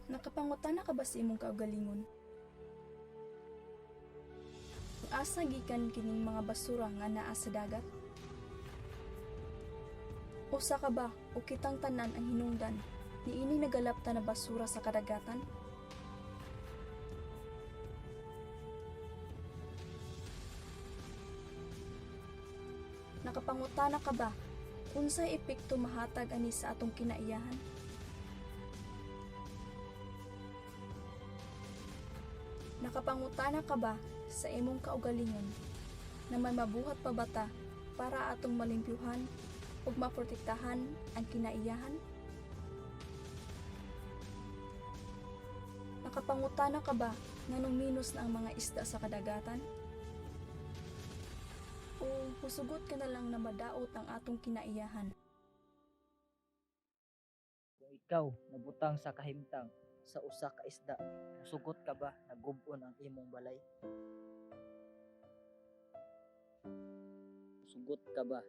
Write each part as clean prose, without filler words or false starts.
Nakapangutana ka ba sa imong kaugalingon? Asa gikan kining mga basura nga naa sa dagat? Usa ka ba o kitang tanan ang hinungdan niini nagalapta na basura sa kadagatan? Nakapangutana ka ba unsay epekto mahatag ani sa atong kinaiyahan? Nakapangutana ka ba sa imong kaugalingon na may mabuhat pa ba ta para atong malimpyuhan ug maprotektahan ang kinaiyahan? Nakapangutana ka ba nganong minus na ang mga isda sa kadagatan? O musugot ka na lang na madaot ang atong kinaiyahan? Kung ikaw nabutang sa kahimtang sa usa ka isda, musugot ka ba na gub-on ang imong balay? Musugot ka ba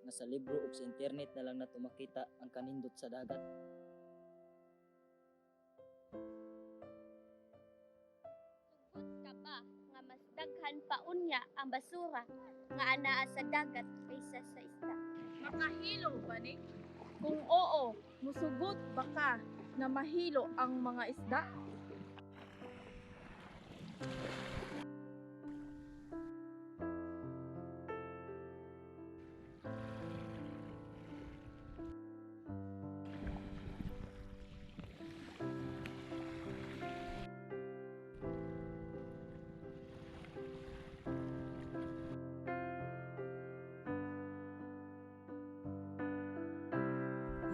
nga sa libro ug sa internet na lang nato makita ang kanindot sa dagat? Sugot ka ba nga mas daghan pa unya ang basura nga anaa sa dagat kaysa sa isda? Makahilo ba ni? Kung oo, musugot ba ka na mahilo ang mga isda?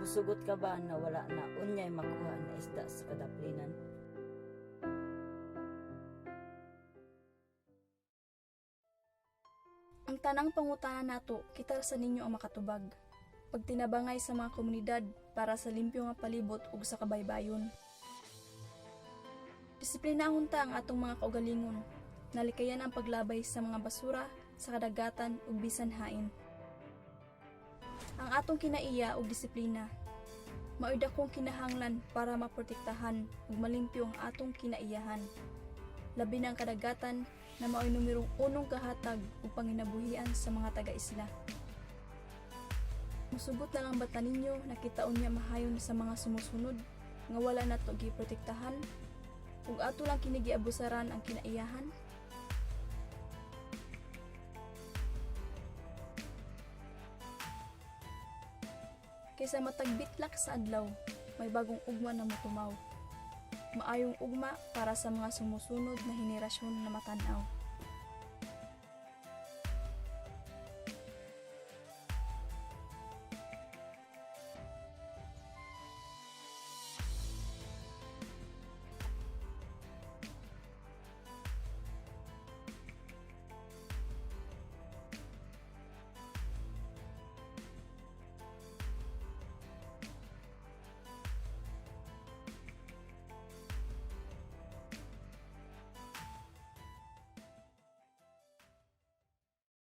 Musugot ka ba na wala na unyay makuha na isda sa kadaplinan? Ang tanang pangutana nato, kita sa ninyo ang makatubag. Pagtinabangay sa mga komunidad para sa limpyo nga palibot ug sa kabaybayon. Disiplina ang unta ang atong mga kaugalingon. Nalikayan ang paglabay sa mga basura sa kadagatan ug bisan hain. Ang atong kinaiya ug disiplina mao'y dakong kinahanglan para maprotektahan ug malimpyo ang atong kinaiyahan. Labi na ang kadagatan na mao'y numerong unong kahatag ug panginabuhian sa mga taga-isla. Musugot na lang bata ninyo na kita unya mahayon sa mga sumusunod nga wala nato giprotektahan ug ato lang kini giabusaran ang kinaiyahan? Kaysa matag bitlak sa adlaw, may bagong ugma na motumaw. Maayong ugma para sa mga sumusunod na henerasyon na matan-aw.